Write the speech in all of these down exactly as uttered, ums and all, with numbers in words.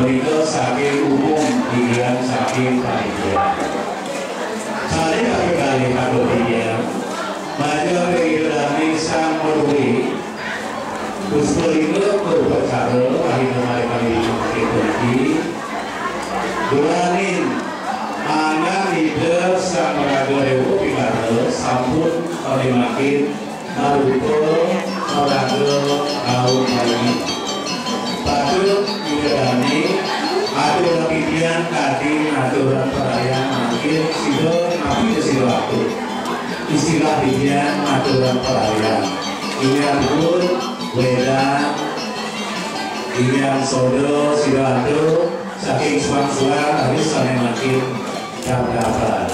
Menika saking umum, tiyang saking panitia. Sané kaping kalih, Pak Guru, majeng ring Ida dané Sang Maduri, Puspalinga Purwacara, rahina malih kalih puniki. Duaning anggan Ida Sang Maraga Déwa Pingara sampun mangkin marupa maraga gaun paling. Patut Ida dané aturang titiang kadi ngaturang perayaan mangkin sida napi sira atur. Istilah titiang ngaturang perayaan. Inggih pun wedang, inggih soda sira atur, saking suang-suang raris sané mangkin dap-dapan.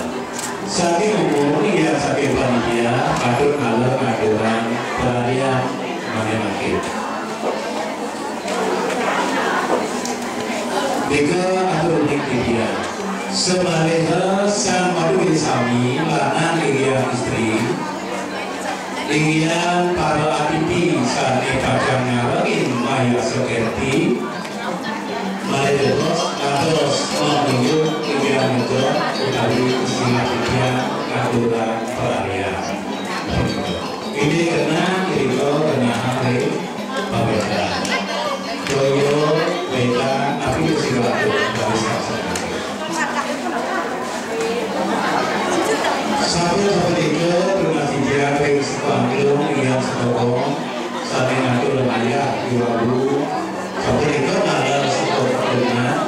Saking umum, inggih saking panitia, patut ngalih ngaturang perayaan mangkin-mangkin. Nika atur udik titiang. Samaliha Sang Maduri sami, lanang inggih istri, inggih para atipi sané pacang nyarengin mayasa kerti, malih dados dados maminggu inggih menika utawi istilah titiang ngaturang perayaan. Inggih genah irika genah ring pawétan. Toya wétan api sira utawi saksana. Sampun sapunika tunas titiang ring Sekolah Agung Yang Setokong sané ngatur ayah iwabu. Sapunika ngalih Sekolah Agung.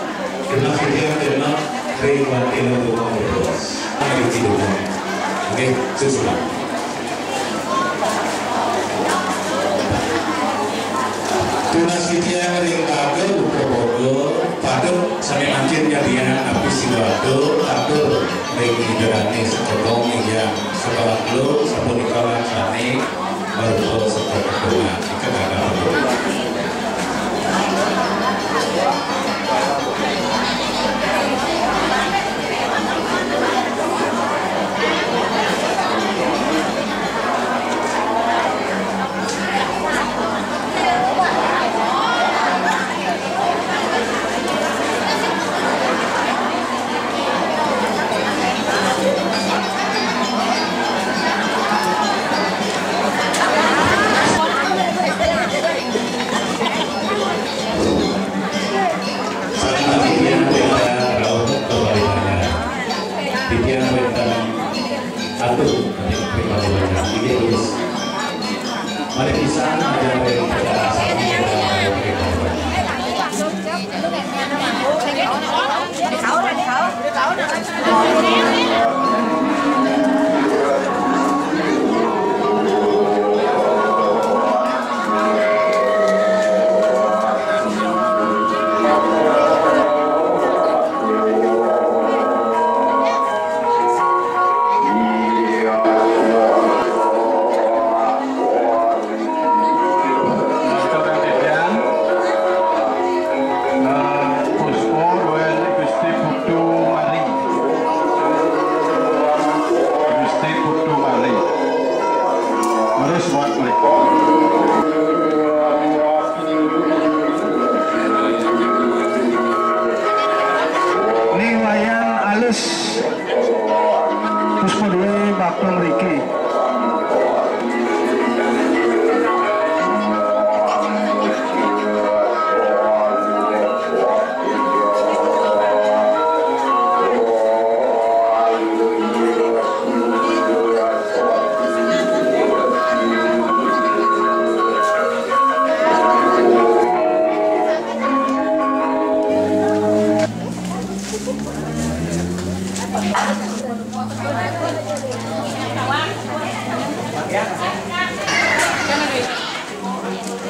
Tunas titiang genep ring wakil rumah bos. Ayo, Cik Rumah. Oke, susulan. Tunas titiang ring raga Buka Boga, patut sané mangkin nyadiang api siwada, atur ring Ida dané Sekolah Agung, inggih Sekolah Agung, sapunika lan sané marupa Sekolah Agung. Iket agama. Titiang wénten atur, inggih, terus. Malih pisan, ajeng ring. Ngaturang titiang, eh, puspa duén Gusti Putu Mari. Gusti Putu Mari. Terus buat mereka. Ning wayang alus. Puspa dué bakta mriki.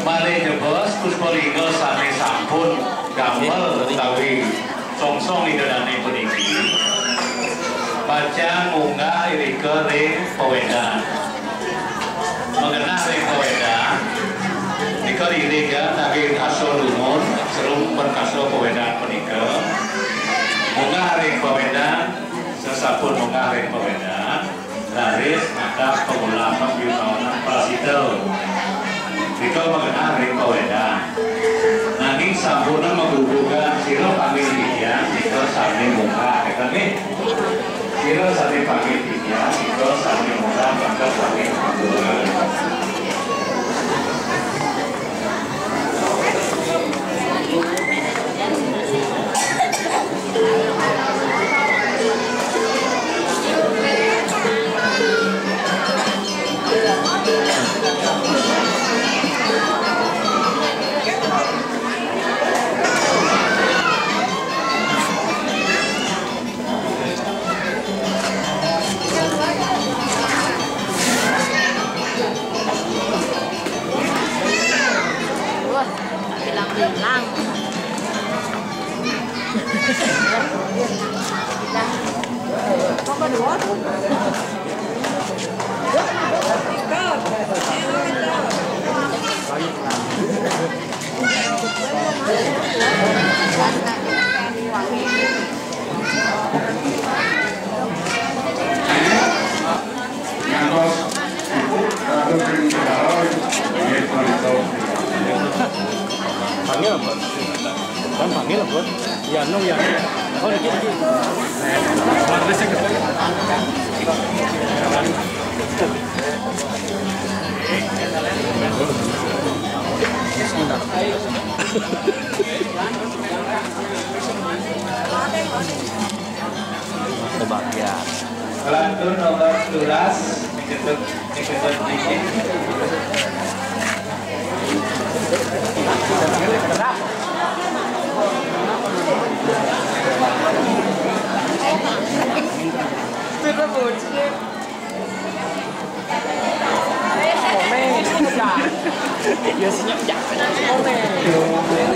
Malih jebos Puspalinga sane sampun damel utawi songsong ida dane puniki, pacang munggah irika ring pawedan. Magenah ring pawedan, nika ring iriga naging kasa dumun, serum perkasa pawedan punika. Munggah ring pawedan, sasampun munggah ring pawedan, raris natap pangulahang yukawanan prasida. Nika magenah ring pawedan. Nanging sampunang magugugan sira panggih titiang, nika sane munggah, nika nggih. Sira sane panggih titiang, nika sane munggah, nika sane magugugan. Wah, bilang-bilang. Ngantos puput raga ring segara, inggih punika. Panggil apa? Kan panggil apa? Ya, no, ya. Oh, niki, niki. Bismillah. Kebahagiaan. Kelantun nomor sebelas, diketut, diketut dikit. Itu kan bocil. Komen. Ya, senyap, ya. Komen.